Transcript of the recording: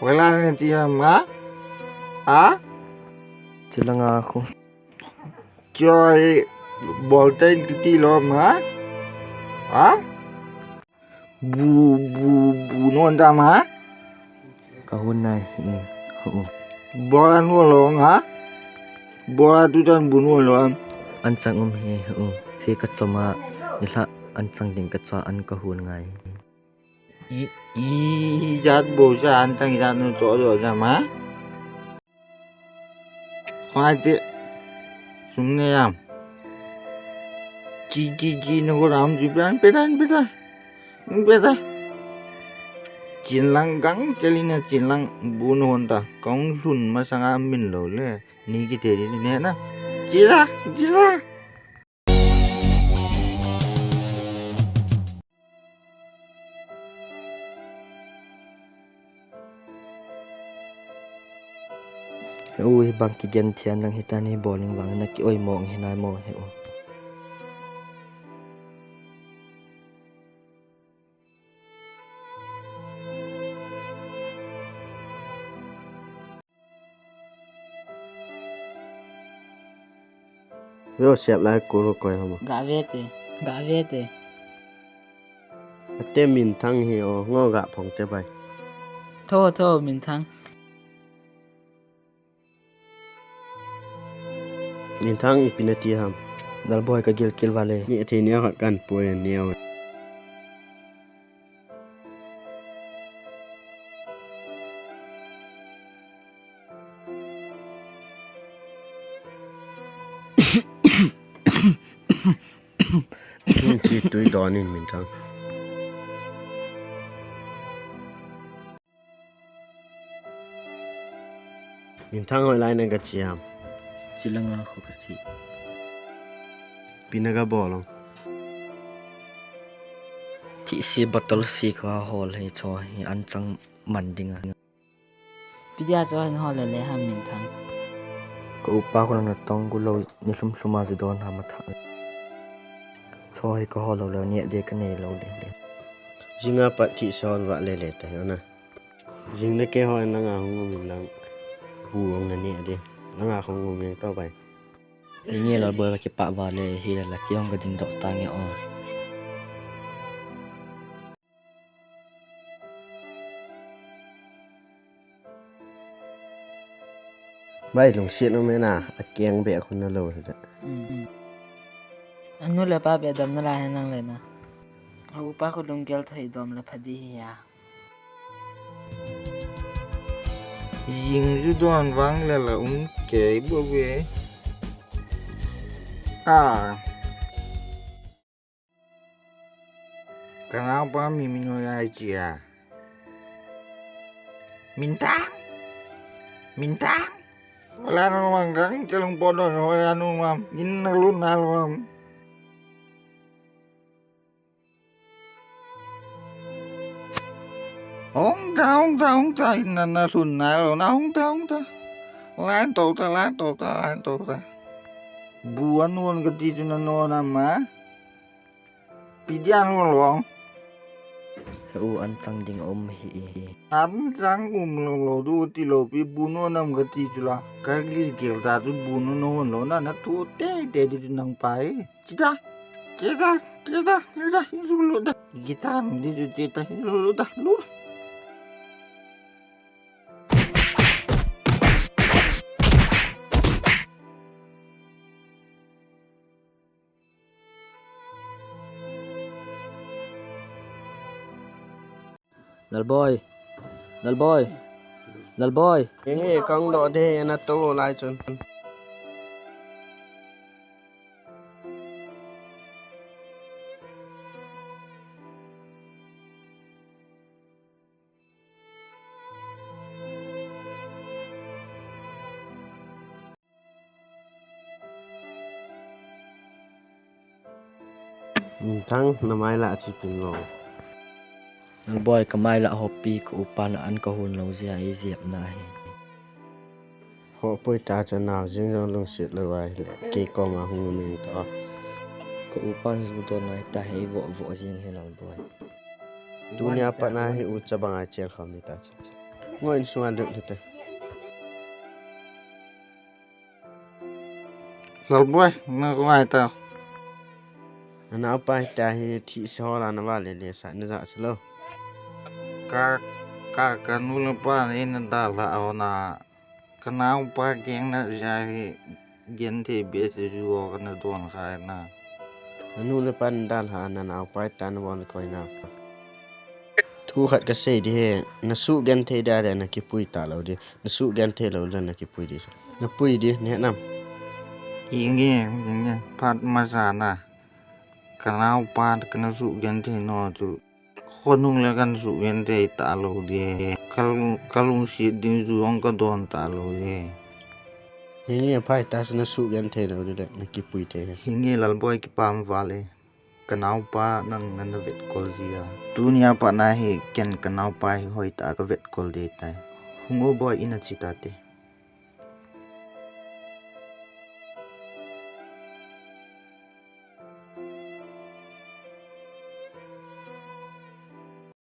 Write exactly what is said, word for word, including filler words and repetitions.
Wala na ti ham ha? Ha? Chilanga khu. Choi, bol ten kiti lom ha? Ha? Bu, bu, bu non tam ha? Ka hun nai hi, hu. Bol an ho long ha? Bol a tu tan bu non lom. An chang um hi, hu. Si ka choma, ni hla an chang ding ka chua an ka hun ngai. I, i, i jat bo sa an tang i jat no to do jam ha? Khoi te. Sum ne yam. Chi, chi, chi no ko ram ji plan pe ta, pe ta. Pe ta. Chin lang gang chelina chin lang bu no hon ta. Kong lhun masanga min lo le. Ni ki te ni ne na. Chi la, chi la. He u, hibang kigenthei nang hitia nabol ning vang na ki-oimo hi nai mo he u. Ve o, sep lai kul koi hama. Ga ve te, ga ve te. Ate Minthang hi o, ngo ga phong te bai. Tho, tho, Minthang. Minthang ipi nati ham. Dalboi ka gilkel vale. Ni athei neo khat kan poi neo. Hin chi tui don in Minthang. Minthang hoilai na ka chi ham. Chilanga khu ka chi. Ipi na ka bol ong. Thisi bottle si ka hol hi cho hi an chang man ding a. Ipi dia cho hin hol le le ham Minthang. Ka upa khu nang natong gu lo ni lhum lhum a ji don ham atha. Cho hi ka hol lo le ni de ka nei lo de de. Jinga pat thisi hol va le le ta hi na. Jing le kei ho nanga hung um in lang. Bu ong na ne de. Nanga hung um in ka bai. Inge Lalboi va kipah vale hi la la ki hong ka ding doh ta nge o. Bai lungset um e na, akeng beh khu na lo hi da. Mm. Anu le pa beh dam na la he nang le na. A upa khu lunggel thei dom le pha di hi ya. Jing ju don vang le la um kei bo ve. A. Ka naopa mi min hoi ai chi a. Minthang. Minthang. Wala nang mang gang chalung po don hoi anu mam. Gin na lu na lu mam. Hung ta, hung ta, hung ta, ina na sun na lo na, hung ta, hung ta. Lai to ta, lai to ta, lai to ta. Bu an won ka ti chu na no na ma. Ipi dia an won long. He u an chang ding um hi. An chang um lo lo du ti lo pi bu no nam ka ti chu la. Ka gilkel ta chu bu no no won lo na na tu te te du chu nang pa e. Chita, chita, chita, chita, zulu da. Gitar di ju chita, zulu da, lu. Lalboi. Lalboi. Lalboi. Inge kang do de na to lai chun. Minthang na mai la chi pin lo. Lalboi ka mai la hopi ka upa na an ka hun lo jia i jep na hi. Ho poi ta cha nau jing jong lungset lo vai le kei koma hung meng ta. Ka upan ju don nai ta hei vo vo jing he Lalboi. Tunia pat na hi u cha bang a chel kham ni ta cha. Ngoi in sunga duk dute. Lalboi, na ko ai ta. Ana upai ta hi thi se ho la na va le le sa na ja se lo. Ka, ka, ka nu le pa ni na da la au na. Ka nau pa keng na ja hi gen te be se ju o ka na don khai na. Anu le pan dal ha na nau pai ta na bon koi na. Thu khat ka sei di he, na su gen thei da le na kipui ta lo di, na su gen thei lo le na kipui di. Na pui di, ne nam. Inge, inge, pat ma sa na. Ka nau pa ka na su gen thei no chu. Khonung le kan su gen thei ta lo di. Kal, kalung si ding ju ong ka don ta lo di. Hinge phai ta su na su gen thei lo di le, na kipui thei he. Hinge Lalboi kipam vale. Ka naupa nang nana vetkol jia. Tunia pat na hi ken ka naupa hi hoitah a ka vetkol ding tai. Hung o boi, ina che tate.